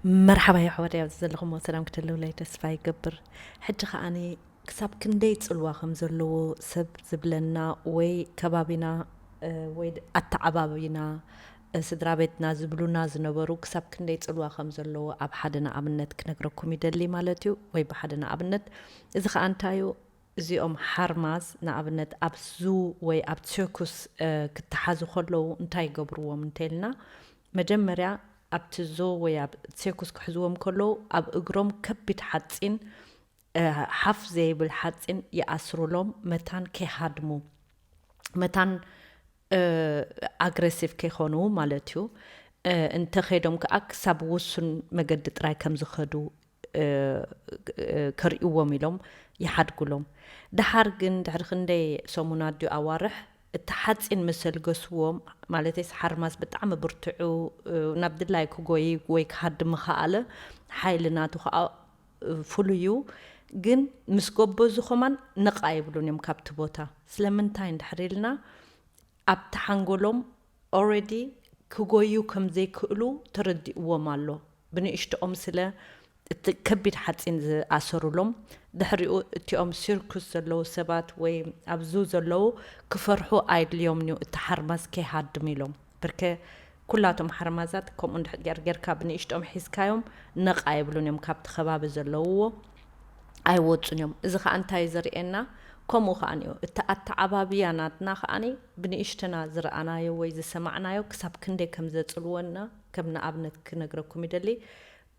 መርሓባ የሕዋት፣ ኣብዚ ዘለኹም ሰላም ክትህልውለይ ተስፋ ይገብር። ሕጂ ከዓኒ ክሳብ ክንደይ ጽልዋ ከም ዘለዎ ሰብ ዝብለና ወይ ከባቢና ወይ ኣተዓባቢና ስድራ ቤትና ዝብሉና ዝነበሩ ክሳብ ክንደይ ጽልዋ ከም ዘለዎ ኣብ ሓደ ንኣብነት ክነግረኩም ይደሊ ማለት እዩ። ወይ ብሓደ ንኣብነት፣ እዚ ከኣ እንታይ እዩ? እዚኦም ሓርማዝ ንኣብነት ኣብ ዙ ወይ ኣብ ሴርኩስ ክተሓዙ ከለዉ እንታይ ይገብርዎም እንተልና፣ መጀመርያ ኣብቲ ዞ ወይ ኣብ ሴርኩስ ክሕዝዎም ከለዉ ኣብ እግሮም ከቢድ ሓፂን፣ ሓፍ ዘይብል ሓፂን ይኣስሩሎም፣ መታን ከይሃድሙ፣ መታን ኣግሬሲቭ ከይኮኑ ማለት እዩ። እንተኸይዶም ከዓ ክሳብ ውሱን መገዲ ጥራይ ከም ዝኸዱ ከርእይዎም ኢሎም ይሓድጉሎም። ደሓር ግን ድሕሪ ክንደይ ሰሙናት ድዩ ኣዋርሕ፣ እቲ ሓፂን ምስ ኣልገስዎም፣ ማለተይስ ሓርማዝ ብጣዕሚ ብርትዑ ናብ ድላይ ክጎይ ወይ ክሃድም ምኸኣለ፣ ሓይሊ ናቱ ከዓ ፍሉይ እዩ። ግን ምስ ጎበዙ ከማን ነቕ ኣይብሉን እዮም ካብቲ ቦታ። ስለምንታይ እንድሕር ኢልና፣ ኣብቲ ሓንጎሎም ኦረዲ ክጎዩ ከም ዘይክእሉ ተረዲእዎም ኣሎ። ብንእሽቶኦም ስለ እቲ ከቢድ ሓፂን ዝኣሰሩሎም፣ ድሕሪኡ እቲኦም ሲርኩስ ዘለዉ ሰባት ወይ ኣብ ዙ ዘለዉ ክፈርሑ ኣይድልዮምን እዩ፣ እቲ ሓርማዝ ከይሃድም ኢሎም። ብርከ ኩላቶም ሓርማዛት ከምኡ እንድሕር ጌር-፣ ጌርካ ብንእሽቶም ሒዝካዮም ነቕ ኣይብሉን እዮም፣ ካብቲ ከባቢ ዘለውዎ ኣይወፁን እዮም። እዚ ከዓ እንታይ እዩ ዘርእየና? ከምኡ ከዓ እዩ እቲ ኣተዓባብያ ናትና ከዓኒ ብንእሽትና ዝረኣናዮ ወይ ዝሰማዕናዮ ክሳብ ክንደይ ከም ዘፅልወና ከም ንኣብነት ክነግረኩም ይደሊ።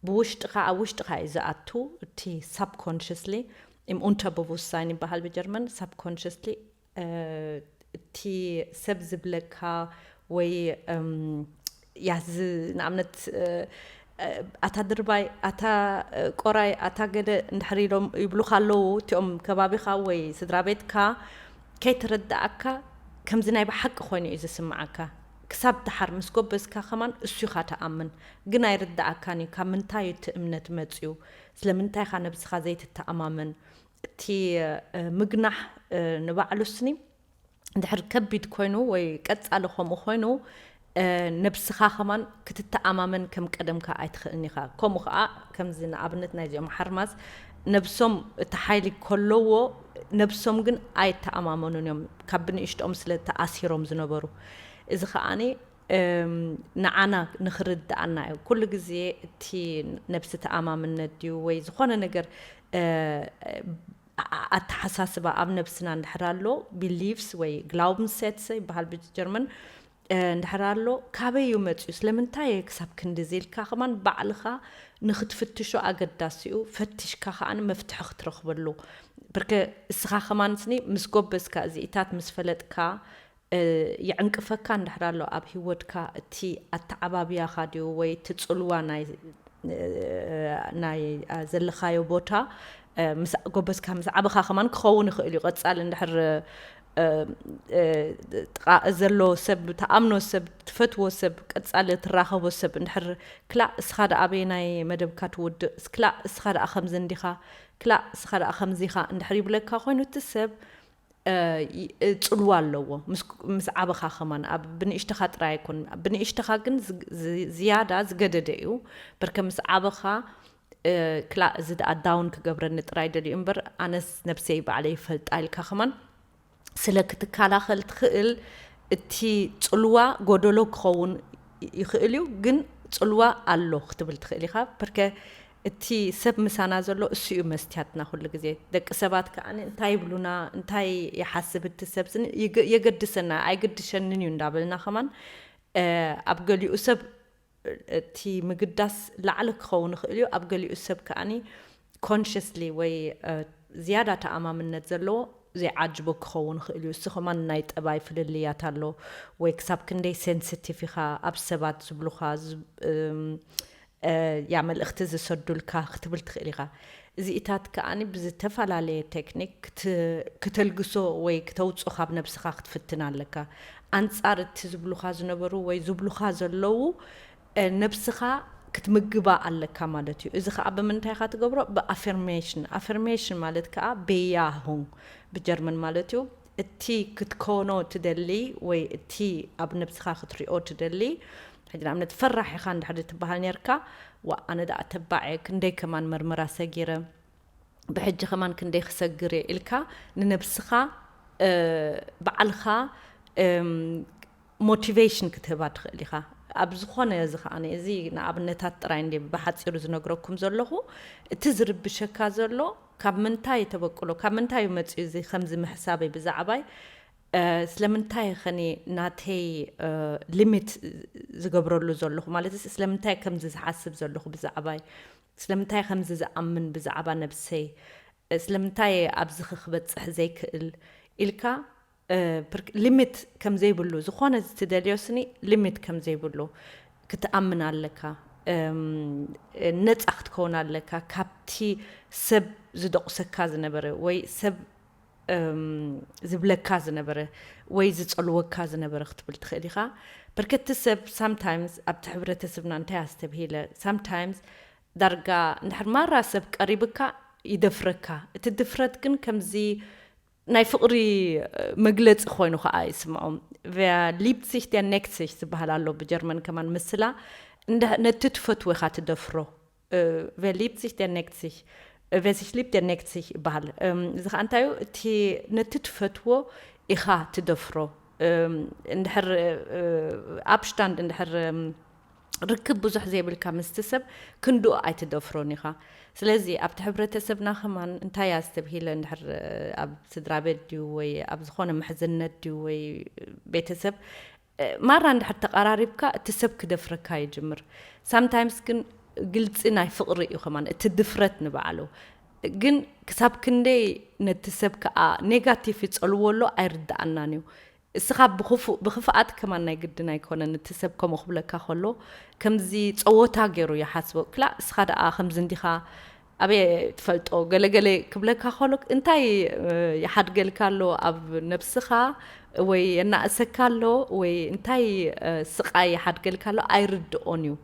ብውሽጥኻ፣ ኣብ ውሽጥኻ እዩ ዝኣቱ፣ እቲ ሳብኮንሽስሊ፣ im Unterbewusstsein ይበሃል ብጀርመን። ሳብኮንሽስሊ እቲ ሰብ ዝብለካ ወይ ያዝ ንኣብነት ኣታ ድርባይ፣ ኣታ ቆራይ፣ ኣታ ገለ እንድሕር ኢሎም ይብሉካ ኣለዉ፣ እቲኦም ከባቢኻ ወይ ስድራ ቤትካ ከይተረዳእካ ከምዚ ናይ ብሓቂ ኮይኑ እዩ ዝስምዓካ። ክሳብ ድሓር ምስ ጎበዝካ ከማን እሱ ኢኻ ትኣምን፣ ግን ኣይርዳእካን እዩ። ካብ ምንታይ እዩ እቲ እምነት መፅዩ? ስለምንታይ ኢኻ ነብስኻ ዘይትተኣማመን? እቲ ምግናሕ ንባዕሉ ስኒ ድሕር ከቢድ ኮይኑ ወይ ቀጻሊ ከምኡ ኮይኑ፣ ነብስኻ ከማን ክትተኣማመን ከም ቀደምካ ኣይትኽእልን ኢኻ። ከምኡ ኸኣ ከምዚ ንኣብነት ናይዚኦም ሓርማዝ ነብሶም እቲ ሓይሊ ከለዎ፣ ነብሶም ግን ኣይተኣማመኑን እዮም፣ ካብ ብንእሽቶም ስለ ተኣሲሮም ዝነበሩ። እዚ ኸኣኒ ንዓና ንኽርድኣና እዩ። ኩሉ ግዜ እቲ ነብሲ ተኣማምነት ድዩ ወይ ዝኾነ ነገር ኣተሓሳስባ ኣብ ነብስና እንድሕር ኣሎ፣ ቢሊፍስ ወይ ግላውብንሴትሰ ይበሃል ብጀርመን፣ እንድሕር ኣሎ፣ ካበይ እዩ መፅዩ? ስለምንታይ እየ ክሳብ ክንድዚ ኢልካ ከማን ባዕልኻ ንክትፍትሾ ኣገዳሲ እዩ። ፈቲሽካ ከዓኒ መፍትሒ ክትረኽበሉ። ብርከ እስኻ ከማን ስኒ ምስ ጎበዝካ፣ እዚኢታት ምስ ፈለጥካ፣ የዕንቅፈካ እንድሕር ኣሎ ኣብ ህይወትካ፣ እቲ ኣተዓባብያኻ ድዩ ወይ እቲ ጽልዋ ናይ ዘለኻዮ ቦታ፣ ምስ ጎበዝካ፣ ምስ ዓበኻ ከማን ክኸውን ይኽእል እዩ። ቀጻሊ እንድሕር ጥቓ ዘሎ ሰብ፣ ትኣምኖ ሰብ፣ ትፈትዎ ሰብ፣ ቀጻሊ ትራኸቦ ሰብ እንድሕር፣ ክላእ እስኻ ደኣ ኣበየናይ መደብካ ትውድእ፣ ክላእ እስኻ ደኣ ከምዚ እንዲኻ፣ ክላእ እስኻ ደኣ ከምዚኻ እንድሕር ይብለካ ኮይኑ፣ እቲ ሰብ ጽልዋ ኣለዎ። ምስ ዓበኻ ከማን፣ ኣብ ብንእሽተኻ ጥራይ ኣይኮን፣ ብንእሽተኻ ግን ዝያዳ ዝገደደ እዩ። በርከ ምስ ዓበኻ ክላእ እዚ ደኣ ዳውን ክገብረኒ ጥራይ ደልዩ እምበር፣ ኣነስ ነብሰይ ባዕለይ ይፈልጣ ኢልካ ከማን ስለ ክትከላኸል ትኽእል። እቲ ጽልዋ ጎደሎ ክኸውን ይኽእል እዩ፣ ግን ጽልዋ ኣሎ ክትብል ትኽእል ኢኻ። በርከ እቲ ሰብ ምሳና ዘሎ እሱ እዩ መስትያትና ኩሉ ግዜ። ደቂ ሰባት ከኣ እንታይ ይብሉና፣ እንታይ ይሓስብ እቲ ሰብ ስኒ የገድሰና፣ ኣይግድሸንን እዩ እንዳበልና ከማን፣ ኣብ ገሊኡ ሰብ እቲ ምግዳስ ላዕሊ ክኸውን ይኽእል እዩ። ኣብ ገሊኡ ሰብ ከኣኒ ኮንሽስሊ ወይ ዝያዳ ተኣማምነት ዘለዎ ዘይዓጅቦ ክኸውን ይኽእል እዩ። እሱ ከማን ናይ ጠባይ ፍልልያት ኣሎ። ወይ ክሳብ ክንደይ ሴንሲቲቭ ኢኻ ኣብ ሰባት ዝብሉኻ፣ ያ መልእኽቲ ዝሰዱልካ ክትብል ትኽእል ኢኻ። እዚኢታት ከኣኒ ብዝተፈላለየ ቴክኒክ ክት-፣ ክተልግሶ ወይ ክተውጾ ካብ ነብስኻ ክትፍትን ኣለካ። ኣንጻር እቲ ዝብሉኻ ዝነበሩ ወይ ዝብሉኻ ዘለዉ፣ ነብስኻ ክትምግባ ኣለካ ማለት እዩ። እዚ ኸኣ ብምንታይ ኢኻ ትገብሮ? ብኣፊርሜሽን። ኣፊርሜሽን ማለት ከኣ በያሁን ብጀርመን ማለት እዩ። እቲ ክትኮኖ ትደሊ ወይ እቲ ኣብ ነብስኻ ክትሪኦ ትደሊ፣ ሕጂ ንኣብነት ፈራሕ ኢኻ እንድሕር ትበሃል ኔርካ፣ ዋ ኣነ ደኣ ተባዕ እየ፣ ክንደይ ከማን መርመራ ሰጊረ፣ ብሕጂ ከማን ክንደይ ክሰግር እየ ኢልካ ንነብስኻ ባዕልኻ ሞቲቬሽን ክትህባ ትኽእል ኢኻ። ኣብ ዝኾነ እዚ ከኣ እዚ ንኣብነታት ጥራይ እንደ ብሓፂሩ ዝነግረኩም ዘለኹ፣ እቲ ዝርብሸካ ዘሎ ካብ ምንታይ ተበቅሎ፣ ካብ ምንታይ እዩ መፅኡ እዚ ከምዚ ምሕሳበይ ብዛዕባይ? ስለምንታይ ኸኒ ናተይ ሊሚት ዝገብረሉ ዘለኹ? ማለት ስለምንታይ ከምዚ ዝሓስብ ዘለኹ ብዛዕባይ? ስለምንታይ ከምዚ ዝኣምን ብዛዕባ ነብሰይ? ስለምንታይ ኣብዚ ክበፅሕ ዘይክእል ኢልካ ሊሚት ከም ዘይብሉ፣ ዝኾነ ዝትደልዮ ስኒ ሊሚት ከም ዘይብሉ ክትኣምን ኣለካ። ነፃ ክትከውን ኣለካ ካብቲ ሰብ ዝደቑሰካ ዝነበረ ወይ ሰብ ዝብለካ ዝነበረ ወይ ዝፀልወካ ዝነበረ ክትብል ትኽእል ኢኻ። በርከቲ ሰብ ሳምታይምስ ኣብቲ ሕብረተሰብና እንታይ ኣስተብሂለ ሳምታይምስ ዳርጋ እንድሕር ማራ ሰብ ቀሪብካ ይደፍረካ። እቲ ድፍረት ግን ከምዚ ናይ ፍቕሪ መግለፂ ኮይኑ ከዓ ይስምዖም። Wer liebt sich, der neckt sich ዝበሃል ኣሎ ብጀርመን ከማን ምስላ። ነቲ ትፈትወ ኢኻ ትደፍሮ። Wer liebt sich, der neckt sich. Wer sich liebt, der neckt sich ይበሃል። እዚ ከዓ እንታይ እዩ? እቲ ነቲ ትፈትዎ ኢኻ ትደፍሮ። እንድሕር ኣብሽታንድ እንድሕር ርክብ ብዙሕ ዘይብልካ ምስቲ ሰብ ክንድኡ ኣይትደፍሮን ኢኻ። ስለዚ ኣብቲ ሕብረተሰብና ከማን እንታይ ኣስተብሂለ እንድሕር ኣብ ስድራ ቤት ድዩ ወይ ኣብ ዝኾነ ምሕዝነት ድዩ ወይ ቤተሰብ ማራ እንድሕር ተቐራሪብካ እቲ ሰብ ክደፍረካ ይጅምር። ሳምታይምስ ግን ግልፂ ናይ ፍቕሪ እዩ ከማን እቲ ድፍረት ንባዕሉ። ግን ክሳብ ክንደይ ነቲ ሰብ ከዓ ኔጋቲቭ ይፀልዎ ኣሎ ኣይርድኣናን እዩ። እስኻ ብኽፉእ ብኽፍኣት ከማን ናይ ግድን ኣይኮነን። እቲ ሰብ ከምኡ ክብለካ ከሎ ከምዚ ፀወታ ገይሩ ይሓስቦ። ክላእ እስኻ ደኣ ከምዚ እንዲኻ ኣበየ ትፈልጦ ገለገለ ክብለካ ከሎ እንታይ ይሓድገልካ ኣሎ ኣብ ነብስኻ ወይ የናእሰካ ኣሎ ወይ እንታይ ስቓይ ይሓድገልካ ኣሎ ኣይርድኦን እዩ።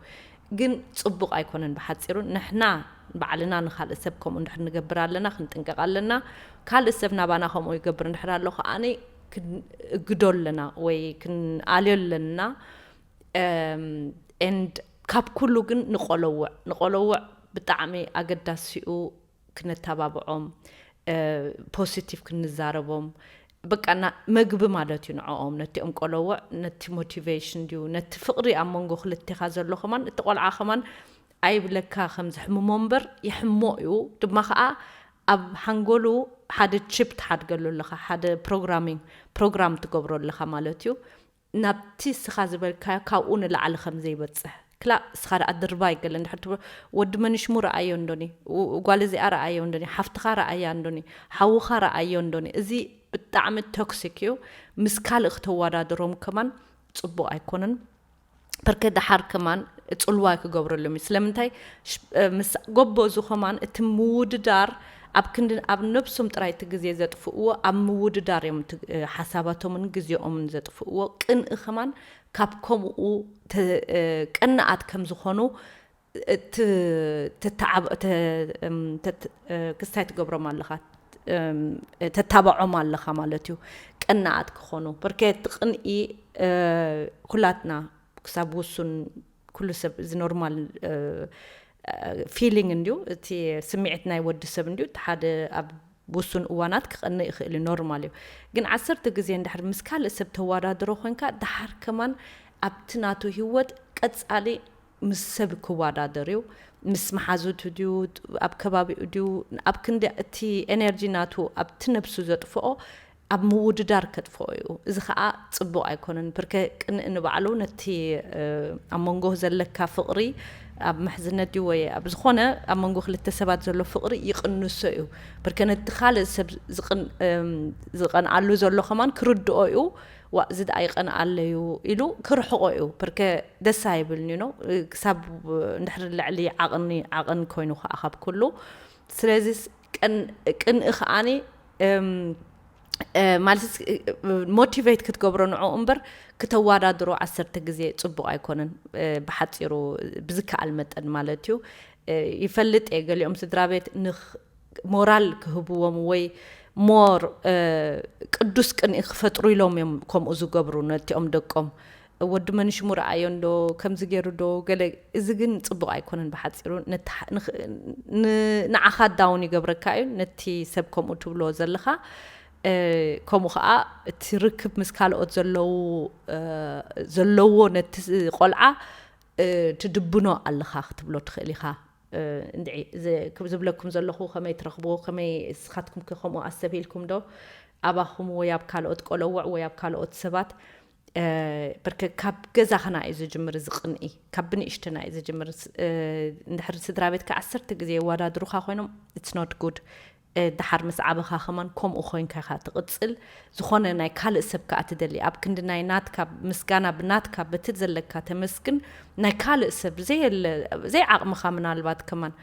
ግን ፅቡቕ ኣይኮነን። ብሓፂሩ ንሕና ባዕልና ንካልእ ሰብ ከምኡ እንድሕር ንገብር ኣለና ክንጥንቀቕ ኣለና። ካልእ ሰብ ናባና ከምኡ ይገብር እንድሕር ኣሎ ከዓኒ ክንእግዶ ኣለና ወይ ክንኣልዮ ኣለና። And ካብ ኩሉ ግን ንቆለውዕ ንቆለውዕ ብጣዕሚ ኣገዳሲኡ ክነተባብዖም፣ ፖሲቲቭ ክንዛረቦም፣ በቃ መግቢ ማለት እዩ ንዕኦም። ነቲኦም ቆለውዕ ነቲ ሞቲቬሽን ድዩ ነቲ ፍቕሪ ኣብ መንጎ ክልቴኻ ዘሎ ከማን እቲ ቆልዓ ከማን ኣይብለካ ከም ዝሕምሞ እምበር ይሕሞ እዩ ድማ ከዓ ኣብ ሓንጎሉ ሓደ ቺፕ ትሓድገሉ ኣለኻ፣ ሓደ ፕሮግራሚንግ ፕሮግራም ትገብሮ ኣለኻ ማለት እዩ። ናብቲ እስኻ ዝበልካዮ ካብኡ ንላዕሊ ከም ዘይበፅሕ ክላ እስኻ ደኣ ድርባይ ገለ እንድሕር ትብሎ ወዲ መንሽሙ ረኣዮ እንዶኒ፣ ጓል እዚኣ ረኣዮ እንዶኒ፣ ሓፍትኻ ረኣያ እንዶኒ፣ ሓውኻ ረኣዮ እንዶኒ። እዚ ብጣዕሚ ቶክሲክ እዩ። ምስ ካልእ ክተወዳድሮም ከማን ፅቡቕ ኣይኮነን። በርከ ደሓር ከማን ፅልዋ ክገብረሎም እዩ። ስለምንታይ ምስ ጎቦ እዚ ከማን እቲ ምውድዳር ኣብ ክንዲ ኣብ ነብሶም ጥራይ እቲ ግዜ ዘጥፍእዎ ኣብ ምውድዳር እዮም ሓሳባቶምን ግዜኦምን ዘጥፍእዎ። ቅንኢ ከማን ካብ ከምኡ ቀናኣት ከም ዝኾኑ ክስታይ ትገብሮም ኣለኻ፣ ተታባዖም ኣለኻ ማለት እዩ። ቀናኣት ክኾኑ በርከ እቲ ቅንኢ ኩላትና ክሳብ ውሱን ኩሉ ሰብ እዚ ኖርማል ፊሊንግ እንድዩ፣ እቲ ስምዒት ናይ ወዲ ሰብ እንድዩ። እቲ ሓደ ኣብ ውሱን እዋናት ክቐንእ ይኽእል እዩ፣ ኖርማል እዩ። ግን ዓሰርተ ግዜ እንድሕር ምስ ካልእ ሰብ ተወዳድሮ ኮንካ፣ ደሓር ከማን ኣብቲ ናቱ ህይወት ቀጻሊ ምስ ሰብ ክወዳደር እዩ። ምስ መሓዙቱ ድዩ፣ ኣብ ከባቢኡ ድዩ፣ ኣብ ክንዲ እቲ ኤነርጂ ናቱ ኣብቲ ነብሱ ዘጥፍኦ ኣብ ምውድዳር ከጥፍኦ እዩ። እዚ ከዓ ጽቡቕ ኣይኮነን። ብርከ ቅንእ ንባዕሉ ነቲ ኣብ መንጎ ዘለካ ፍቕሪ ኣብ ምሕዝነት ድዩ ወይ ኣብ ዝኾነ ኣብ መንጎ ክልተ ሰባት ዘሎ ፍቕሪ ይቕንሶ እዩ። ብርከ ነቲ ካልእ ሰብ ዝቐንኣሉ ዘሎ ከማን ክርድኦ እዩ። ዋ እዚ ደኣ ይቐንኣለዩ ኢሉ ክርሕቆ እዩ። ብርከ ደስ ኣይብልኒ ኖ ክሳብ እንድሕር ልዕሊ ዓቕኒ ዓቕን ኮይኑ ከዓ ካብ ኩሉ ስለዚ ቅንኢ ከዓኒ ማለት ሞቲቬት ክትገብሮ ንዕኡ እምበር ክተወዳድሮ ዓሰርተ ግዜ ፅቡቕ ኣይኮነን። ብሓፂሩ ብዝከኣል መጠን ማለት እዩ። ይፈልጥ እየ ገሊኦም ስድራ ቤት ሞራል ክህብዎም ወይ ሞር ቅዱስ ቅንኢ ክፈጥሩ ኢሎም እዮም ከምኡ ዝገብሩ ነቲኦም ደቆም። ወዲ መንሽሙ ረኣዮ እንዶ ከምዚ ገይሩ ዶ ገለ። እዚ ግን ጽቡቕ ኣይኮነን። ብሓጺሩ ንዓኻ ዳውን ይገብረካ እዩ። ነቲ ሰብ ከምኡ ትብሎ ዘለኻ ከምኡ ከዓ እቲ ርክብ ምስ ካልኦት ዘለዉ ዘለዎ ነቲ ቆልዓ ትድብኖ ኣለኻ ክትብሎ ትኽእል ኢኻ። እንድዒ ዝብለኩም ዘለኹ ከመይ ትረኽብዎ? ከመይ እስኻትኩም ከ ከምኡ ኣሰብ ኢልኩም ዶ ኣባኹም ወይ ኣብ ካልኦት ቆለውዕ ወይ ኣብ ካልኦት ሰባት ብርክ ካብ ገዛኽና እዩ ዝጅምር። እዚ ቅንኢ ካብ ብንእሽትና እዩ ዝጅምር። እንድሕር ስድራ ቤትካ ዓሰርተ ግዜ የወዳድሩኻ ኮይኖም it's not good። ደሓር ምስ ዓበኻ ከማን ከምኡ ኮይንካ ኢኻ ትቕጽል። ዝኾነ ናይ ካልእ ሰብ ከኣ ትደሊ። ኣብ ክንዲ ናይ ናትካ ምስጋና ብናትካ በቲ ዘለካ ተመስግን፣ ናይ ካልእ ሰብ ዘይለ ዘይዓቕምኻ ምናልባት ከማን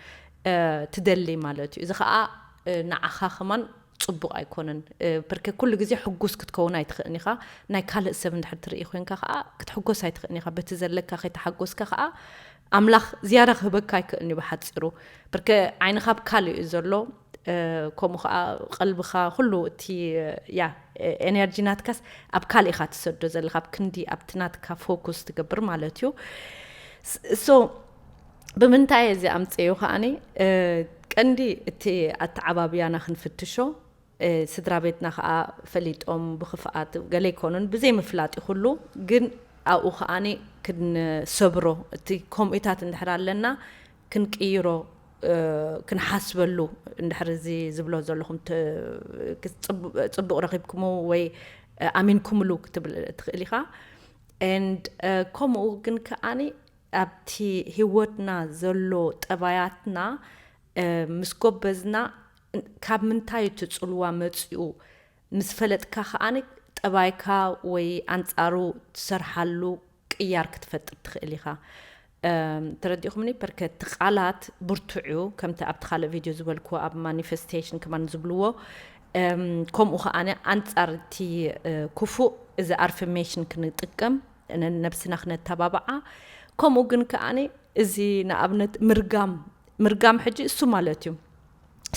ትደሊ ማለት እዩ። እዚ ኸኣ ንዓኻ ከማን ጽቡቕ ኣይኮነን። ብርክ ኩሉ ግዜ ሕጉስ ክትከውን ኣይትኽእልን ኢኻ። ናይ ካልእ ሰብ እንድሕር ትርኢ ኮይንካ ኸኣ ክትሕጎስ ኣይትኽእልን ኢኻ። በቲ ዘለካ ከይተሓጎስካ ኸኣ ኣምላኽ ዝያዳ ክህበካ ኣይክእልን እዩ ብሓጺሩ። ብርክ ዓይንኻ ኣብ ካልእ እዩ ዘሎ። ከምኡ ኸዓ ቀልብኻ ኩሉ እቲ ያ ኤነርጂ ናትካስ ኣብ ካልእ ኢኻ ትሰዶ ዘለኻ ኣብ ክንዲ ኣብቲ ናትካ ፎኩስ ትገብር ማለት እዩ። ሶ ብምንታይ እዚ ኣምፅዮ ከዓኒ ቀንዲ እቲ ኣተዓባብያና ክንፍትሾ ስድራ ቤትና ከዓ ፈሊጦም ብክፍኣት ገለ ይኮኑን ብዘይ ምፍላጥ ይኩሉ ግን ኣብኡ ከዓኒ ክንሰብሮ እቲ ከምኡታት እንድሕር ኣለና ክንቅይሮ ክንሓስበሉ እንድሕር እዚ ዝብሎ ዘለኹም ፅቡቕ ረኺብኩሙ ወይ ኣሚንኩምሉ ክትብል ትኽእል ኢኻ። And ከምኡ ግን ከዓኒ ኣብቲ ህይወትና ዘሎ ጠባያትና ምስ ጎበዝና ካብ ምንታይ እቲ ፅልዋ መፂኡ ምስ ፈለጥካ ከዓኒ ጠባይካ ወይ ኣንፃሩ ትሰርሓሉ ቅያር ክትፈጥር ትኽእል ኢኻ። ተረዲእኹምኒ? በርከቲ ቃላት ብርቱዕ እዩ። ከምቲ ኣብቲ ካልእ ቪድዮ ዝበልክዎ ኣብ ማኒፌስቴሽን ከማን ዝብልዎ ከምኡ ከዓኒ ኣንፃር እቲ ክፉእ እዚ ኣርፊሜሽን ክንጥቀም ነብስና ክነተባብዓ። ከምኡ ግን ከዓኒ እዚ ንኣብነት ምርጋም ምርጋም ሕጂ እሱ ማለት እዩ።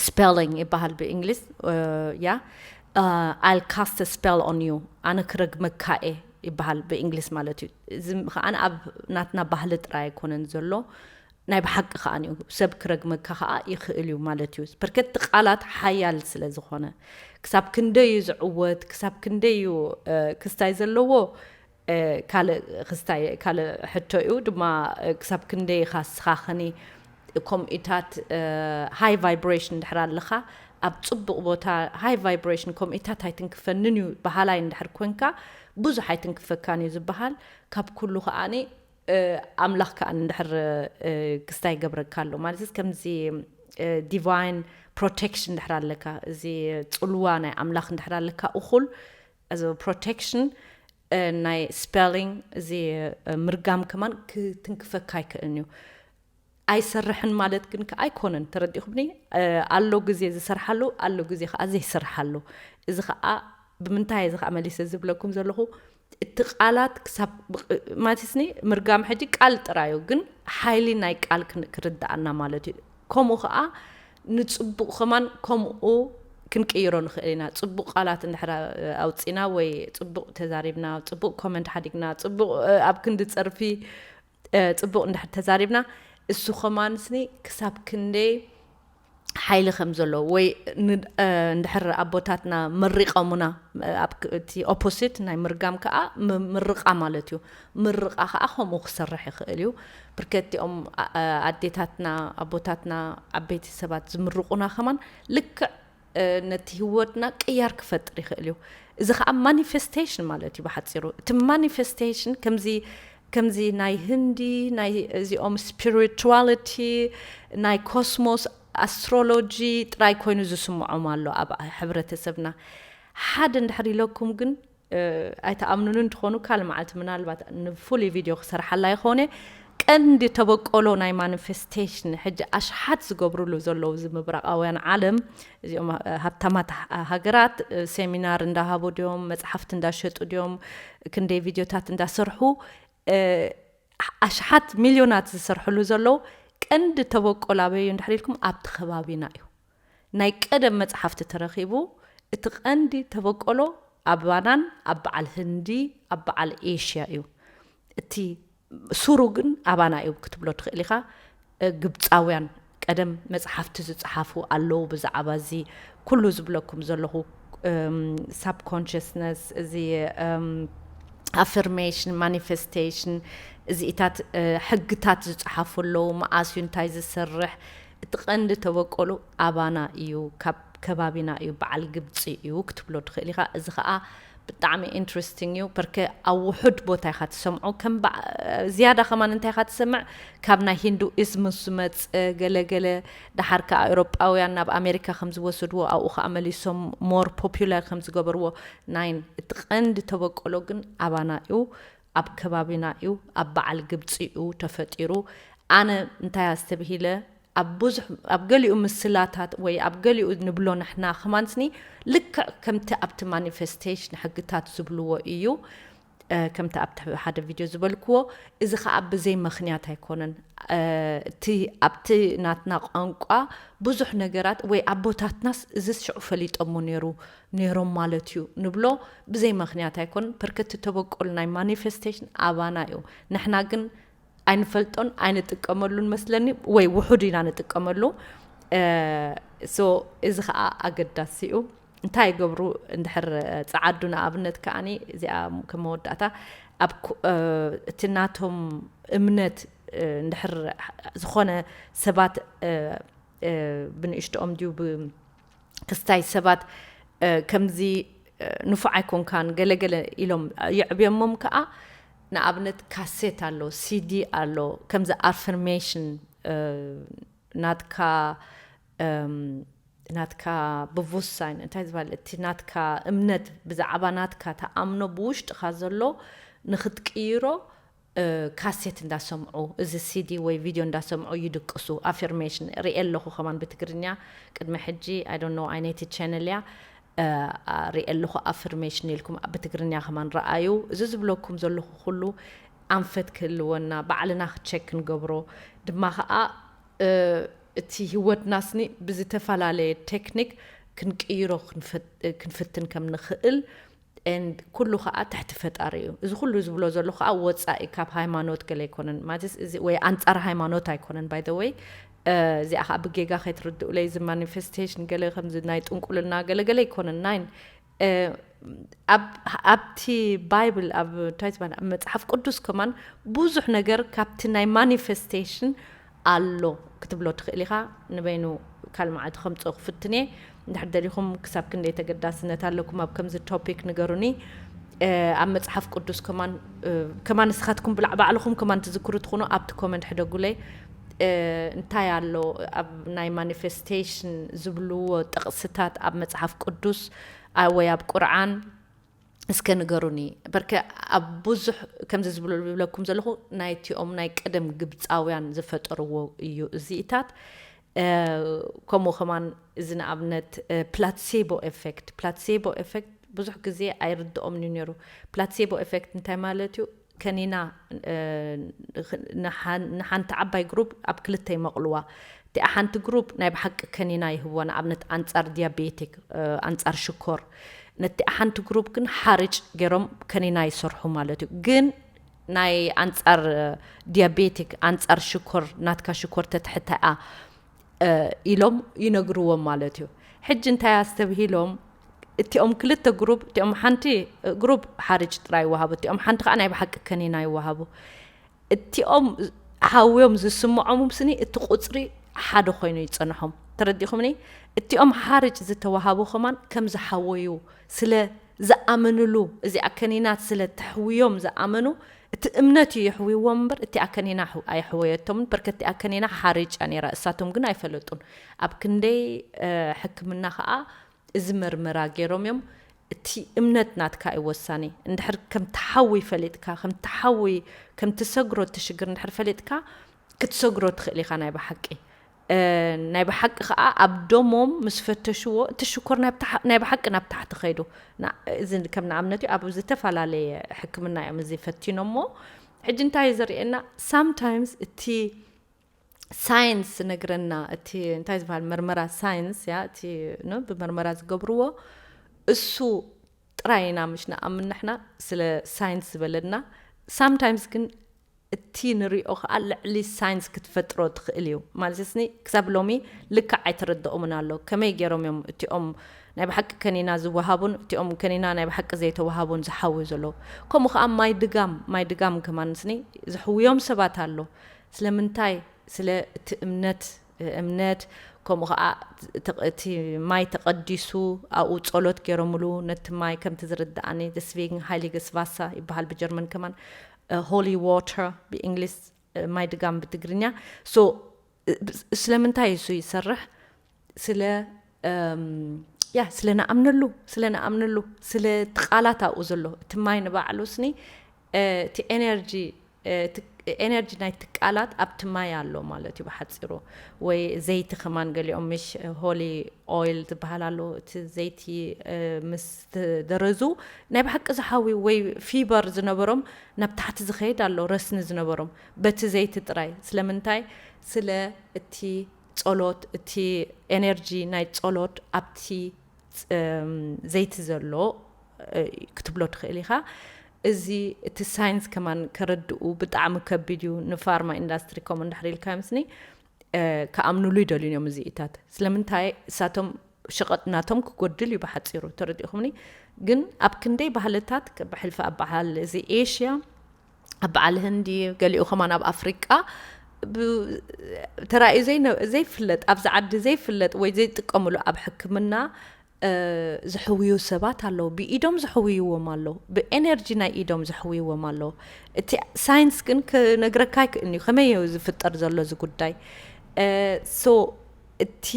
ስፔሊንግ ይበሃል ብእንግሊዝ። ያ I'll cast a spell on you፣ ኣነ ክረግመካ እየ ይበሃል ብእንግሊዝ ማለት እዩ። እዚ ከዓ ኣብ ናትና ባህሊ ጥራይ ኣይኮነን ዘሎ ናይ ብሓቂ ከዓ እዩ። ሰብ ክረግመካ ከዓ ይኽእል እዩ ማለት እዩ። በርከቲ ቃላት ሓያል ስለ ዝኾነ ክሳብ ክንደይ እዩ ዝዕወት፣ ክሳብ ክንደይ እዩ ክስታይ ዘለዎ ካልእ ክስታይ ካልእ ሕቶ እዩ ድማ ክሳብ ክንደይ ኢኻ ስኻኸኒ ኮምኢታት ሃይ ቫይብሬሽን እንድሕር ኣለኻ ኣብ ፅቡቕ ቦታ ሃይ ቫይብሬሽን ኮምኢታት ኣይትንክፈንን እዩ በሃላይ እንድሕር ኮንካ ብዙሕ ኣይትንክፈካን እዩ ዝበሃል። ካብ ኩሉ ከዓኒ ኣምላኽ ከዓኒ እንድሕር ክስታይ ይገብረካ ኣሎ ማለት ከምዚ ዲቫይን ፕሮቴክሽን እንድሕር ኣለካ እዚ ፅልዋ ናይ ኣምላኽ እንድሕር ኣለካ እኹል እዚ ፕሮቴክሽን ናይ ስፔሊንግ እዚ ምርጋም ከማን ክትንክፈካ ኣይክእልን እዩ። ኣይሰርሕን ማለት ግን ከዓ ኣይኮነን። ተረዲኹምኒ? ኣሎ ግዜ ዝሰርሓሉ ኣሎ ግዜ ከዓ ዘይሰርሓሉ። እዚ ከዓ ብምንታይ እዚ ከዓ መሊሰ ዝብለኩም ዘለኹ እቲ ቃላት ክሳብ ማለትስኒ ምርጋም ሕጂ ቃል ጥራዩ ግን ሓይሊ ናይ ቃል ክርድኣና ማለት እዩ። ከምኡ ከዓ ንፅቡቕ ከማን ከምኡ ክንቅይሮ ንኽእል ኢና። ፅቡቕ ቃላት እንድሕር ኣውፂና ወይ ፅቡቕ ተዛሪብና፣ ፅቡቕ ኮመንት ሓዲግና፣ ፅቡቕ ኣብ ክንዲ ፀርፊ ፅቡቕ እንድሕር ተዛሪብና እሱ ከማን ስኒ ክሳብ ክንደይ ሓይሊ ከም ዘለዎ ወይ እንድሕር ኣቦታትና መሪቐሙና እቲ ኦፖሲት ናይ ምርጋም ከዓ ምርቓ ማለት እዩ። ምርቓ ከዓ ከምኡ ክሰርሕ ይኽእል እዩ። ብርከቲኦም ኣዴታትና ኣቦታትና ዓበይቲ ሰባት ዝምርቑና ከማን ልክዕ ነቲ ህይወትና ቅያር ክፈጥር ይኽእል እዩ። እዚ ከዓ ማኒፌስቴሽን ማለት እዩ ብሓፂሩ። እቲ ማኒፌስቴሽን ከምዚ ከምዚ ናይ ህንዲ ናይ እዚኦም ስፒሪቹዋሊቲ ናይ ኮስሞስ ኣስትሮሎጂ ጥራይ ኮይኑ ዝስምዖም ኣሎ ኣብ ሕብረተሰብና። ሓደ እንድሕር ኢለኩም ግን ኣይተኣምኑን እንትኾኑ ካልእ መዓልቲ ምናልባት ንፉሉይ ቪድዮ ክሰርሓላ ይኾነ። ቀንዲ ተበቆሎ ናይ ማኒፌስቴሽን ሕጂ ኣሽሓት ዝገብሩሉ ዘለዉ እዚ ምብራቓውያን ዓለም እዚኦም ሃብታማት ሃገራት ሴሚናር እንዳሃቡ ድዮም መፅሓፍቲ እንዳሸጡ ድዮም ክንደይ ቪድዮታት እንዳሰርሑ ኣሽሓት ሚልዮናት ዝሰርሕሉ ዘለዉ ቀንዲ ተበቆሎ ኣበይ እዩ እንድሕር ኢልኩም ኣብቲ ከባቢና እዩ። ናይ ቀደም መፅሓፍቲ ተረኺቡ እቲ ቀንዲ ተበቆሎ ኣባናን ኣብ በዓል ህንዲ ኣብ በዓል ኤሽያ እዩ። እቲ ሱሩ ግን ኣባና እዩ ክትብሎ ትኽእል ኢኻ። ግብፃውያን ቀደም መፅሓፍቲ ዝፀሓፉ ኣለዉ ብዛዕባ እዚ ኩሉ ዝብለኩም ዘለኹ ሳብኮንሽስነስ፣ እዚ ኣፍርሜሽን፣ ማኒፌስቴሽን፣ እዚኢታት ሕግታት ዝፀሓፉ ኣለዉ። መኣስ እዩ እንታይ ዝስርሕ? እቲ ቀንዲ ተበቆሉ ኣባና እዩ፣ ካብ ከባቢና እዩ፣ በዓል ግብፂ እዩ ክትብሎ ትኽእል ኢኻ። እዚ ከዓ ብጣዕሚ ኢንትረስቲንግ እዩ። በርከ ኣብ ውሑድ ቦታ ኢኻ ትሰምዖ። ከም ዝያዳ ከማን እንታይ ኢኻ ትሰምዕ? ካብ ናይ ሂንዱኢዝም ዝመፀ ገለገለ፣ ደሓር ከዓ ኤውሮጳውያን ናብ ኣሜሪካ ከም ዝወሰድዎ ኣብኡ ከዓ መሊሶም ሞር ፖፑላር ከም ዝገበርዎ። ናይን እቲ ቀንዲ ተበቆሎ ግን ኣባና እዩ፣ ኣብ ከባቢና እዩ፣ ኣብ በዓል ግብፂ እዩ ተፈጢሩ። ኣነ እንታይ ኣስተብሂለ፣ ኣብ ብዙሕ ኣብ ገሊኡ ምስላታት ወይ ኣብ ገሊኡ ንብሎ ንሕና ከማንስኒ ልክዕ ከምቲ ኣብቲ ማኒፌስቴሽን ሕግታት ዝብልዎ እዩ። ከምቲ ኣብቲ ሓደ ቪድዮ ዝበልክዎ፣ እዚ ከዓ ብዘይ ምኽንያት ኣይኮነን። እቲ ኣብቲ ናትና ቋንቋ ብዙሕ ነገራት ወይ ኣቦታትናስ እዚ ሽዑ ፈሊጦሞ ነይሩ ነይሮም ማለት እዩ ንብሎ ብዘይ ምኽንያት ኣይኮነን። ፐርከቲ ተበቆል ናይ ማኒፌስቴሽን ኣባና እዩ። ንሕና ግን ኣይንፈልጦን ኣይንጥቀመሉን መስለኒ፣ ወይ ውሑድ ኢና ንጥቀመሉ። ሶ እዚ ከዓ ኣገዳሲ እዩ። እንታይ ይገብሩ እንድሕር ፀዓዱ ንኣብነት ከዓኒ እዚኣ ከም መወዳእታ ኣብ እቲ ናቶም እምነት እንድሕር ዝኾነ ሰባት ብንእሽትኦም ድዩ ክስታይ ሰባት ከምዚ ንፉዕ ኣይኮንካን ገለገለ ኢሎም የዕብዮሞም ከዓ ንኣብነት ካሴት ኣሎ፣ ሲዲ ኣሎ፣ ከምዚ ኣፍርሜሽን ናትካ ናትካ ብቡሳይን እንታይ ዝበሃል እቲ ናትካ እምነት ብዛዕባ ናትካ ተኣምኖ ብውሽጥኻ ዘሎ ንክትቅይሮ ካሴት እንዳሰምዑ እዚ ሲዲ ወይ ቪድዮ እንዳሰምዑ ይድቅሱ። ኣፊርሜሽን ሪኤ ኣለኹ ከማን ብትግርኛ ቅድሚ ሕጂ። I don't know ኣይነይቲ ቻነል እያ ሪኤ ኣለኹ ኣፊርሜሽን ኢልኩም ብትግርኛ ከማን ረኣዩ። እዚ ዝብለኩም ዘለኹ ኩሉ ኣንፈት ክህልወና ባዕልና ቸክ ክንገብሮ ድማ ከዓ እቲ ህይወትና ስኒ ብዝተፈላለየ ቴክኒክ ክንቅይሮ ክንፍትን ከም ንኽእል ኩሉ ከዓ ትሕቲ ፈጣሪ እዩ። እዚ ኩሉ ዝብሎ ዘሎ ከዓ ወፃኢ ካብ ሃይማኖት ገለ ኣይኮነን ማለት ወይ ኣንፃር ሃይማኖት ኣይኮነን። By the way እዚኣ ከዓ ብጌጋ ከይትርድኡለይ እዚ ማኒፌስቴሽን ገለ ከምዚ ናይ ጥንቁልና ገለገለ ኣይኮነን። ናይን ኣብቲ ባይብል ኣብ እንታይ ዝበሃል ኣብ መፅሓፍ ቅዱስ ከማን ብዙሕ ነገር ካብቲ ናይ ማኒፌስቴሽን ኣሎ ክትብሎ ትኽእል ኢኻ። ንበይኑ ካልእ መዓልቲ ከምፅኦ ክፍትን እየ። እንድሕር ደሊኹም ክሳብ ክንደይ ተገዳስነት ኣለኩም ኣብ ከምዚ ቶፒክ ንገሩኒ። ኣብ መፅሓፍ ቅዱስ ከማን ከማን ንስኻትኩም ብላዕ ባዕልኹም ከማን ትዝክሩ ትኾኑ ኣብቲ ኮመንት ሕደጉለይ። እንታይ ኣሎ ኣብ ናይ ማኒፌስቴሽን ዝብልዎ ጥቕስታት ኣብ መፅሓፍ ቅዱስ ወይ ኣብ ቁርዓን እስከ ንገሩኒ። በርከ ኣብ ብዙሕ ከምዚ ዝብለኩም ዘለኹ ናይቲኦም ናይ ቀደም ግብፃውያን ዝፈጠርዎ እዩ እዚኢታት። ከምኡ ከማን እዚ ንኣብነት ፕላትሴቦ ኤፌክት፣ ፕላትሴቦ ኤፌክት ብዙሕ ግዜ ኣይርድኦም እዩ ነይሩ። ፕላትሴቦ ኤፌክት እንታይ ማለት እዩ? ከኒና ንሓንቲ ዓባይ ግሩፕ ኣብ ክልተ ይመቕልዋ። እቲኣ ሓንቲ ግሩፕ ናይ ብሓቂ ከኒና ይህብዋ፣ ንኣብነት ኣንጻር ዲያቤቲክ፣ ኣንጻር ሽኮር። ነቲኣ ሓንቲ ግሩፕ ግን ሓርጭ ገይሮም ከኒና ይሰርሑ ማለት እዩ። ግን ናይ ኣንጻር ዲያቤቲክ፣ ኣንጻር ሽኮር፣ ናትካ ሽኮር ተትሕታኣ ኢሎም ይነግርዎም ማለት እዩ። ሕጂ እንታይ ኣስተብሂሎም? እቲኦም ክልተ ግሩፕ፣ እቲኦም ሓንቲ ግሩፕ ሓርጭ ጥራይ ይወሃቡ፣ እቲኦም ሓንቲ ከዓ ናይ ብሓቂ ከኒና ይወሃቡ። እቲኦም ሓውዮም ዝስምዖም ስኒ እቲ ቁፅሪ ሓደ ኮይኑ ይፀንሖም። ተረዲኹምኒ? እቲኦም ሓርጭ ዝተዋሃቡ ከማን ከም ዝሓወዩ ስለ ዝኣመንሉ፣ እዚኣ ከኒናት ስለ ተሕውዮም ዝኣመኑ፣ እቲ እምነት እዩ የሕውይዎም እምበር እቲኣ ከኒና ኣየሕወየቶምን። በርከ እቲኣ ከኒና ሓርጭ እያ ነይራ፣ እሳቶም ግን ኣይፈለጡን። ኣብ ክንደይ ሕክምና ከዓ እዚ መርመራ ገይሮም እዮም። እቲ እምነት ናትካ እዩ ወሳኒ። እንድሕር ከም ትሓዊ ፈሊጥካ፣ ከም ትሓዊ፣ ከም ትሰግሮ እቲ ሽግር እንድሕር ፈሊጥካ፣ ክትሰግሮ ትኽእል ኢኻ ናይ ብሓቂ። ናይ ብሓቂ ከዓ ኣብ ደሞም ምስ ፈተሽዎ፣ እቲ ሽኮር ናይ ብሓቂ ናብ ታሕቲ ከይዱ። እዚ ከም ንኣብነት እዩ፣ ኣብ ዝተፈላለየ ሕክምና እዮም እዚ ፈቲኖሞ። ሕጂ እንታይ እዩ ዘርእየና? ሳምታይምስ እቲ ሳይንስ ዝነግረና፣ እቲ እንታይ ዝበሃል መርመራ ሳይንስ እያ፣ እቲ ብመርመራ ዝገብርዎ እሱ ጥራይ ኢና ምሽ ንኣምን ንሕና፣ ስለ ሳይንስ ዝበለና Sometimes ግን እቲ ንሪኦ ከዓ ልዕሊ ሳይንስ ክትፈጥሮ ትኽእል እዩ። ማለት ስኒ ክሳብ ሎሚ ልክዕ ኣይተረድኦምን ኣሎ። ከመይ ገይሮም እዮም እቲኦም ናይ ብሓቂ ከኒና ዝወሃቡን እቲኦም ከኒና ናይ ብሓቂ ዘይተወሃቡን ዝሓውዩ ዘለዉ? ከምኡ ከዓ ማይ ድጋም፣ ማይ ድጋም ከማን ስኒ ዝሕውዮም ሰባት ኣሎ። ስለምንታይ? ስለ እቲ እምነት፣ እምነት፣ ከምኡ ከዓ እቲ ማይ ተቐዲሱ ኣብኡ ጸሎት ገይሮምሉ፣ ነቲ ማይ ከምቲ ዝርድኣኒ፣ deswegen Heiliges Wasser ይበሃል ብጀርመን ከማን፣ ሆሊ ዋተር ብእንግሊዝ፣ ማይ ድጋም ብትግርኛ። So ስለምንታይ እሱ ይሰርሕ? ስለ ያ ስለ ንኣምነሉ፣ ስለ ንኣምነሉ፣ ስለ እቲ ቃላት ኣብኡ ዘሎ፣ እቲ ማይ ንባዕሉ ስኒ፣ እቲ ኤነርጂ፣ ኤነርጂ ናይ ትቃላት ኣብቲ ማይ ኣሎ ማለት እዩ ብሓፂሩ። ወይ ዘይቲ ከማን ገሊኦም ምሽ ሆሊ ኦይል ዝበሃል ኣሎ። እቲ ዘይቲ ምስ ደረዙ ናይ ብሓቂ ዝሓዊ ወይ ፊበር ዝነበሮም ናብ ታሕቲ ዝኸይድ ኣሎ፣ ረስኒ ዝነበሮም በቲ ዘይቲ ጥራይ። ስለምንታይ? ስለ እቲ ጸሎት፣ እቲ ኤነርጂ ናይ ጸሎት ኣብቲ ዘይቲ ዘሎ ክትብሎ ትኽእል ኢኻ። እዚ እቲ ሳይንስ ከማን ከረድኡ ብጣዕሚ ከቢድ እዩ። ንፋርማ ኢንዳስትሪ ከምኡ እንድሕር ኢልካ ምስኒ ክኣምኑሉ ይደልዩን እዮም እዚኢታት። ስለምንታይ? እሳቶም ሸቐጥ ናቶም ክጎድል እዩ ብሓፂሩ፣ ተረዲእኹምኒ። ግን ኣብ ክንደይ ባህልታት ብሕልፊ ኣብ በዓል እዚ ኤሽያ ኣብ በዓል ህንዲ፣ ገሊኡ ከማን ኣብ ኣፍሪቃ ተራእዩ ዘይፍለጥ፣ ኣብዚ ዓዲ ዘይፍለጥ ወይ ዘይጥቀምሉ ኣብ ሕክምና ዝሕውዩ ሰባት ኣለዉ። ብኢዶም ዝሕውይዎም ኣለዉ። ብኤነርጂ ናይ ኢዶም ዝሕውይዎም ኣለዉ። እቲ ሳይንስ ግን ክነግረካ ኣይክእልን እዩ ከመይ እዩ ዝፍጠር ዘሎ እዚ ጉዳይ። ሶ እቲ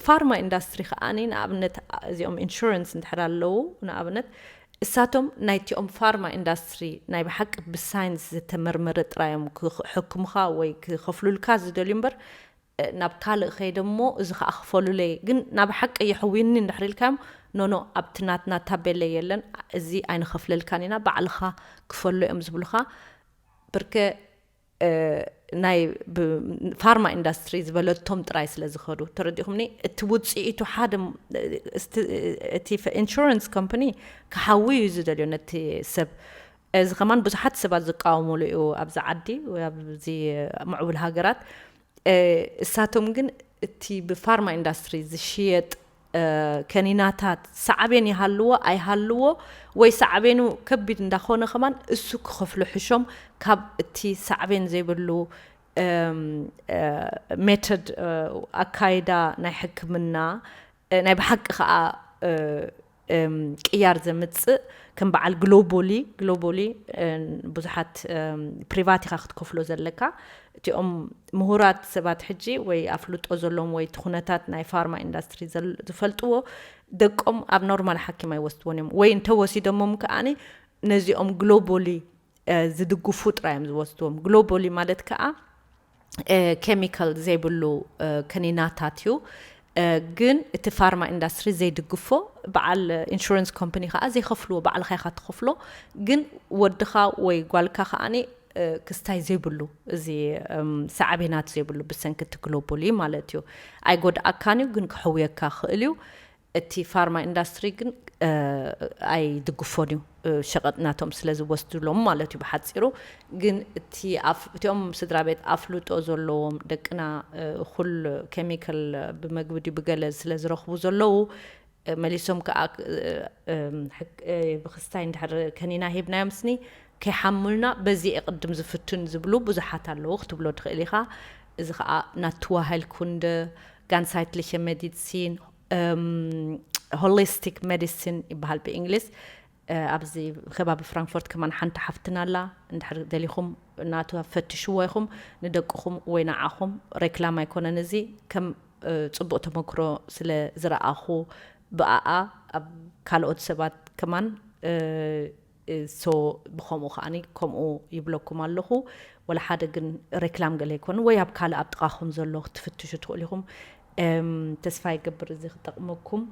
ፋርማ ኢንዳስትሪ ከዓኒ ንኣብነት እዚኦም ኢንሹራንስ እንድሕር ኣለዉ ንኣብነት እሳቶም ናይቲኦም ፋርማ ኢንዳስትሪ ናይ ብሓቂ ብሳይንስ ዝተመርመረ ጥራዮም ክሕክሙኻ ወይ ክኸፍሉልካ ዝደልዩ እምበር ናብ ካልእ ከይደ እሞ እዚ ከዓ ክፈሉለይ ግን ናብ ሓቂ የሕውዩኒ እንድሕር ኢልካዮም ኖኖ ኣብቲ ናትና ታቤለ የለን እዚ ኣይንኸፍለልካን ኢና ባዕልኻ ክፈሎ እዮም ዝብሉኻ ብርከ ናይ ፋርማ ኢንዳስትሪ ዝበለቶም ጥራይ ስለ ዝኸዱ ተረዲኹምኒ እቲ ውፅኢቱ ሓደ እቲ ኢንሹራንስ ኮምፓኒ ክሓዊ እዩ ዝደልዮ ነቲ ሰብ እዚ ከማን ብዙሓት ሰባት ዝቃወሙሉ እዩ ኣብዚ ዓዲ ኣብዚ ምዕቡል ሃገራት እሳቶም ግን እቲ ብፋርማ ኢንዳስትሪ ዝሽየጥ ከኒናታት ሳዕቤን ይሃልዎ ኣይሃልዎ ወይ ሳዕቤኑ ከቢድ እንዳኾነ ከማን እሱ ክኸፍሎ ሕሾም ካብ እቲ ሳዕቤን ዘይብሉ ሜተድ ኣካይዳ ናይ ሕክምና ናይ ብሓቂ ከዓ ቅያር ዘምፅእ ከም በዓል ግሎቦሊ ግሎቦሊ ብዙሓት ፕሪቫት ኢኻ ክትከፍሎ ዘለካ እቲኦም ምሁራት ሰባት ሕጂ ወይ ኣፍልጦ ዘለዎም ወይ እቲ ኩነታት ናይ ፋርማ ኢንዳስትሪ ዝፈልጥዎ ደቆም ኣብ ኖርማል ሓኪም ኣይወስድዎን እዮም ወይ እንተወሲዶሞም ከዓኒ ነዚኦም ግሎቦሊ ዝድግፉ ጥራይ እዮም ዝወስድዎም ግሎቦሊ ማለት ከዓ ኬሚካል ዘይብሉ ከኒናታት እዩ ግን እቲ ፋርማ ኢንዳስትሪ ዘይድግፎ በዓል ኢንሹራንስ ኮምፓኒ ከዓ ዘይከፍልዎ ባዕልካ ኢካ ትከፍሎ ግን ወድካ ወይ ጓልካ ከዓኒ ክስታይ ዘይብሉ እዚ ሳዕቤናት ዘይብሉ ብሰንኪ እቲ ግሎቦሊ ማለት እዩ ኣይጎድኣካን እዩ ግን ክሕውየካ ክእል እዩ እቲ ፋርማ ኢንዳስትሪ ግን ኣይድግፎን እዩ ሸቐጥ ናቶም ስለ ዝወስድሎም ማለት እዩ ብሓፂሩ ግን እቲ እቲኦም ስድራ ቤት ኣፍልጦ ዘለዎም ደቅና እኩል ኬሚካል ብመግቢ ድዩ ብገለ ስለ ዝረኽቡ ዘለዉ መሊሶም ከዓ ብክስታይ እንድሕር ከኒና ሂብናዮም ስኒ ከይሓሙልና በዚ ቅድም ዝፍትን ዝብሉ ብዙሓት ኣለዉ ክትብሎ ትኽእል ኢኻ እዚ ከዓ ናትዋ ሃይልኩንደ ጋንሳይትliche Medizin ሆሊስቲክ ሜዲሲን ይበሃል ብእንግሊዝ ኣብዚ ከባቢ ፍራንክፎርት ከማን ሓንቲ ሓፍትና ኣላ እንድሕር ደሊኹም ናቱ ፈትሽዎ ኢኹም ንደቅኹም ወይ ንዓኹም ሬክላም ኣይኮነን እዚ ከም ፅቡቅ ተመክሮ ስለ ዝረኣኹ ብኣኣ ኣብ ካልኦት ሰባት ከማን ሶ ብከምኡ ከዓኒ ከምኡ ይብለኩም ኣለኹ ወላ ሓደ ግን ሬክላም ገለ ይኮኑ ወይ ኣብ ካልእ ኣብ ጥቃኹም ዘሎ ክትፍትሹ ትኽእሉ ኢኹም ተስፋ ይገብር እዚ ክጠቅመኩም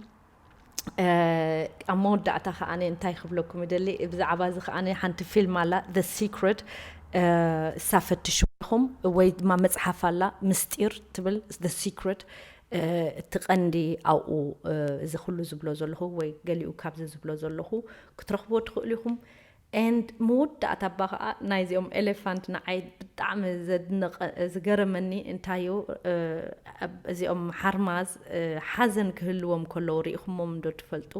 ኣብ መወዳእታ ከዓኒ እንታይ ክብለኩም ይደሊ ብዛዕባ እዚ ከዓኒ ሓንቲ ፊልም ኣላ the secret እሳ ፈትሽኹም ወይ ድማ መፅሓፍ ኣላ ምስጢር ትብል the secret እቲ ቀንዲ ኣብኡ እዚ ኩሉ ዝብሎ ዘለኹ ወይ ገሊኡ ካብዚ ዝብሎ ዘለኹ ክትረኽብዎ ትኽእሉ ኢኹም And መወዳእታ እባ ከዓ ናይዚኦም ኤሌፋንት ንዓይ ብጣዕሚ ዘድንቐ ዝገረመኒ እንታዩ፣ እዚኦም ሓርማዝ ሓዘን ክህልዎም ከለዉ ርኢኹሞም እንዶ ትፈልጡ?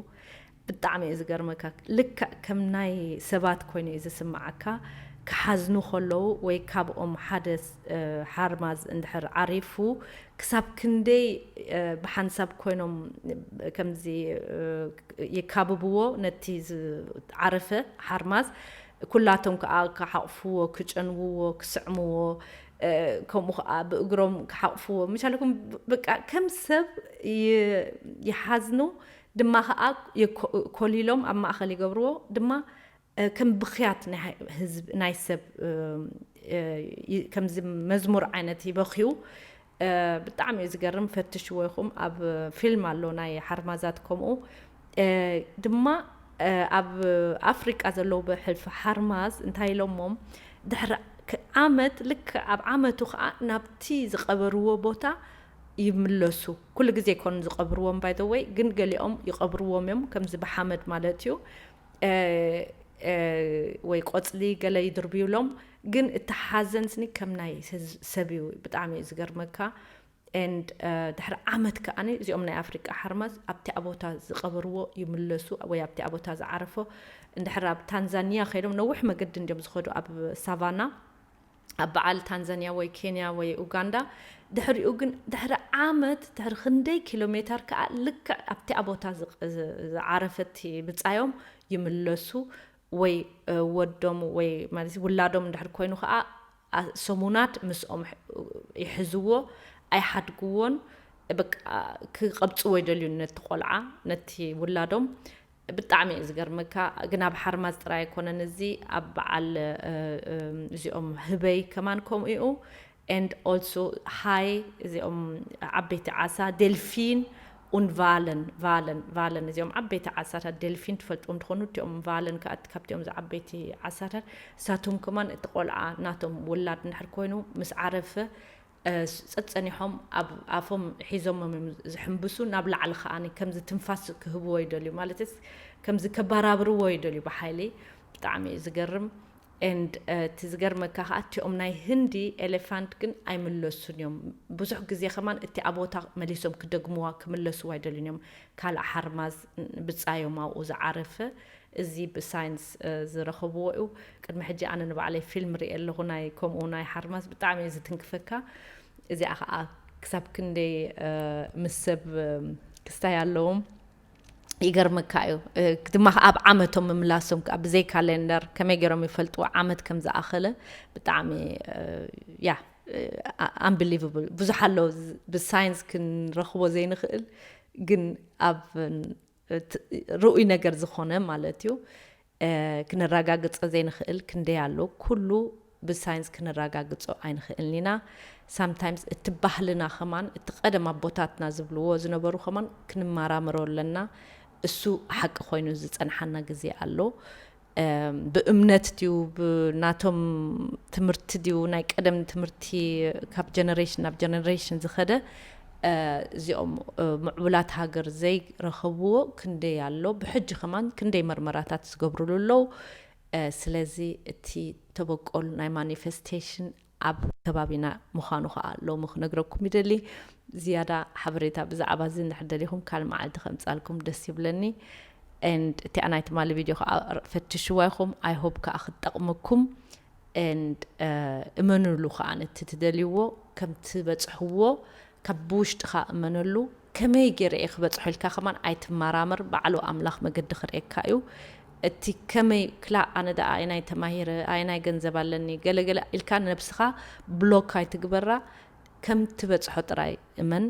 ብጣዕሚ እዩ ዝገርመካ። ልክዕ ከም ናይ ሰባት ኮይኑ እዩ ዝስምዓካ። ክሓዝኑ ከለዉ ወይ ካብኦም ሓደ ሓርማዝ እንድሕር ዓሪፉ ክሳብ ክንደይ ብሓንሳብ ኮይኖም ከምዚ ይካብብዎ ነቲ ዝዓረፈ ሓርማዝ። ኩላቶም ከዓ ክሓቕፍዎ፣ ክጨንውዎ፣ ክስዕምዎ፣ ከምኡ ከዓ ብእግሮም ክሓቕፍዎ ምሻለኩም። በቃ ከም ሰብ ይሓዝኑ ድማ ከዓ ኮሊሎም ኣብ ማእኸል ይገብርዎ ድማ ከም ብኽያት ናይ ሰብ ከምዚ መዝሙር ዓይነት ይበኽዩ። ብጣዕሚ እዩ ዝገርም። ፈትሽዎ ይኹም ኣብ ፊልም ኣሎ ናይ ሓርማዛት ከምኡ ድማ ኣብ ኣፍሪቃ ዘለዉ ብሕልፊ ሓርማዝ እንታይ ኢሎሞም ድሕሪ ዓመት ልክ ኣብ ዓመቱ ከዓ ናብቲ ዝቀበርዎ ቦታ ይምለሱ። ኩሉ ግዜ ይኮኑ ዝቀብርዎም ባይዘወይ ግን ገሊኦም ይቀብርዎም እዮም ከምዚ ብሓመድ ማለት እዩ። ወይ ቆፅሊ ገለ ይድርብዩሎም። ግን እቲ ሓዘን ስኒ ከም ናይ ሰብ እዩ። ብጣዕሚ እዩ ዝገርመካ። And ድሕሪ ዓመት ከዓኒ እዚኦም ናይ ኣፍሪቃ ሓርማዝ ኣብቲ ኣቦታ ዝቀበርዎ ይምለሱ ወይ ኣብቲ ኣቦታ ዝዓረፎ። እንድሕር ኣብ ታንዛኒያ ከይዶም ነዊሕ መገዲ እንዲዮም ዝኸዱ ኣብ ሳቫና ኣብ በዓል ታንዛኒያ ወይ ኬንያ ወይ ኡጋንዳ። ድሕሪኡ ግን ድሕሪ ዓመት ድሕሪ ክንደይ ኪሎ ሜተር ከዓ ልክዕ ኣብቲ ኣቦታ ዝዓረፈቲ ብፃዮም ይምለሱ። ወይ ወዶም ወይ ማለት ውላዶም እንድሕር ኮይኑ ከዓ ሰሙናት ምስኦም ይሕዝዎ። ኣይሓድግዎን። በቃ ክቐብፅዎ ይደልዩ ነቲ ቆልዓ ነቲ ውላዶም። ብጣዕሚ እዩ ዝገርመካ። ግን ኣብ ሓርማዝ ጥራይ ኣይኮነን እዚ ኣብ በዓል እዚኦም ህበይ ከማን ከምኡ እዩ። And also ሃይ እዚኦም ዓበይቲ ዓሳ ዴልፊን ኡንቫለን ቫለን ቫለን እዚኦም ዓበይቲ ዓሳታት ዴልፊን ትፈልጥዎም ትኾኑ እቲኦም ቫለን ከዓ ካብቲኦም ዝዓበይቲ ዓሳታት። እሳቶም ከማን እቲ ቆልዓ ናቶም ውላድ እንድሕር ኮይኑ ምስ ዓረፈ ጸጸኒሖም ኣብ ኣፎም ሒዞሞም እዮም ዝሕንብሱ። ናብ ላዕሊ ከዓኒ ከምዚ ትንፋስ ክህብዎ ይደልዩ፣ ማለትስ ከምዚ ከባራብርዎ ይደልዩ ብሓይሊ። ብጣዕሚ እዩ ዝገርም። And እቲ ዝገርመካ ከዓ እቲኦም ናይ ህንዲ ኤሌፋንት ግን ኣይምለሱን እዮም። ብዙሕ ግዜ ከማን እቲ ኣቦታ መሊሶም ክደግምዋ ክምለስዋ ኣይደልዩን እዮም። ካልእ ሓርማዝ ብጻዮም ኣብኡ ዝዓረፈ እዚ ብሳይንስ ዝረኸብዎ እዩ። ቅድሚ ሕጂ ኣነ ንባዕለይ ፊልም ሪኤ ኣለኹ ናይ ከምኡ ናይ ሓርማዝ ብጣዕሚ እዩ ዝትንክፈካ። እዚኣ ከዓ ክሳብ ክንደይ ምስ ሰብ ክስታይ ኣለዎም ይገርመካ እዩ። ድማ ከዓ ኣብ ዓመቶም ምምላሶም ከዓ ብዘይ ካሌንደር ከመይ ገይሮም ይፈልጥዎ ዓመት ከም ዝኣኸለ? ብጣዕሚ ያ unbelievable ብዙሕ ኣሎ። ብሳይንስ ክንረኽቦ ዘይንኽእል ግን ኣብ ርኡይ ነገር ዝኾነ ማለት እዩ። ክነረጋግጾ ዘይንኽእል ክንደይ ኣሎ። ኩሉ ብሳይንስ ክነረጋግጾ ኣይንኽእልን ኢና። ሳምታይምስ እቲ ባህልና ከማን እቲ ቀደም ኣቦታትና ዝብልዎ ዝነበሩ ከማን ክንመራምሮ ኣለና። እሱ ሓቂ ኮይኑ ዝጸንሓና ግዜ ኣሎ። ብእምነት ድዩ ብናቶም ትምህርቲ ድዩ ናይ ቀደም ትምህርቲ ካብ ጀነሬሽን ናብ ጀነሬሽን ዝኸደ እዚኦም ምዕቡላት ሃገር ዘይረኸብዎ ክንደይ ኣሎ። ብሕጂ ከማን ክንደይ መርመራታት ዝገብሩሉ ኣለዉ። ስለዚ እቲ ተበቆል ናይ ማኒፌስቴሽን ኣብ ከባቢና ምዃኑ ከዓ ሎሚ ክነግረኩም ይደሊ። ዝያዳ ሓበሬታ ብዛዕባ እዚ እንድሕር ደሊኹም ካልእ መዓልቲ ከምፃልኩም ደስ ይብለኒ። And እቲኣ ናይ ትማሊ ቪድዮ ከዓ ፈትሽዋ ኢኹም። I hope ከዓ ክትጠቕመኩም። And እመኑሉ ከዓ ነቲ ትደልይዎ ከም ትበፅሕዎ ካብ ብውሽጥኻ እመነሉ። ከመይ ገይረ እየ ክበፅሖ ኢልካ ከማን ኣይትመራመር። ባዕሉ ኣምላኽ መገዲ ክርእየካ እዩ። እቲ ከመይ ክላ ኣነ ደኣ ኣይናይ ተማሂረ ኣይናይ ገንዘብ ኣለኒ ገለገለ ኢልካ ነብስኻ ብሎክ ኣይትግበራ። ከም ትበፅሖ ጥራይ እመን።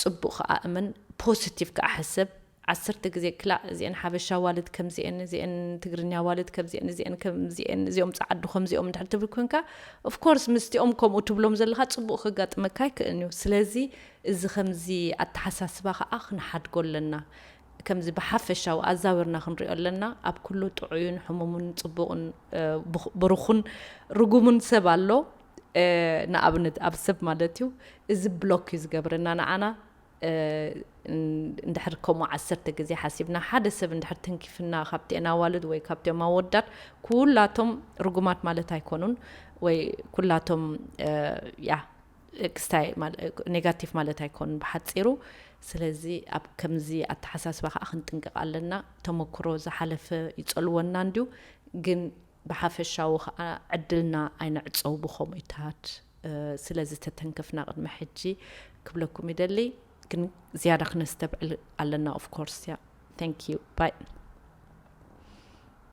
ፅቡቕ ከዓ እመን። ፖዚቲቭ ከዓ ሕሰብ። ዓሰርተ ግዜ ክላእ እዚአን ሓበሻ ዋልድ ከምዚአን እዚአን ትግርኛ ዋልድ ከምዚአን እዚአን ከምዚአን እዚኦም ፀዓዱ ከምዚኦም እንድሕር ትብል ኮንካ ኦፍኮርስ ምስቲኦም ከምኡ ትብሎም ዘለካ ፅቡቅ ከጋጥመካ ኣይክእልን እዩ። ስለዚ እዚ ከምዚ ኣተሓሳስባ ከዓ ክንሓድጎ ኣለና። ከምዚ ብሓፈሻዊ ኣዛዊርና ክንሪኦ ኣለና። ኣብ ኩሉ ጥዑይን ሕሙምን ፅቡቅን ብሩኹን ርጉምን ሰብ ኣሎ። ንኣብነት ኣብ ሰብ ማለት እዩ። እዚ ብሎክ እዩ ዝገብረና ንዓና። እንድሕር ከምኡ ዓሰርተ ግዜ ሓሲብና ሓደ ሰብ እንድሕር ተንኪፍና ካብቲአን ኣዋልድ ወይ ካብቲኦም ኣወዳት ኩላቶም ርጉማት ማለት ኣይኮኑን ወይ ኩላቶም ያ ክስታይ negative ማለት ኣይኮኑን ብሓፂሩ። ስለዚ ኣብ ከምዚ ኣተሓሳስባ ከዓ ክንጥንቀቕ ኣለና። ተመክሮ ዝሓለፈ ይፀልወና እንድዩ፣ ግን ብሓፈሻዊ ከዓ ዕድልና ኣይንዕፀው ብከምኡታት። ስለዚ ተተንከፍና ቅድሚ ሕጂ ክብለኩም ይደሊ። ግን ዝያዳ ክነስተብዕል ኣለና። Of course ያ thank you bye።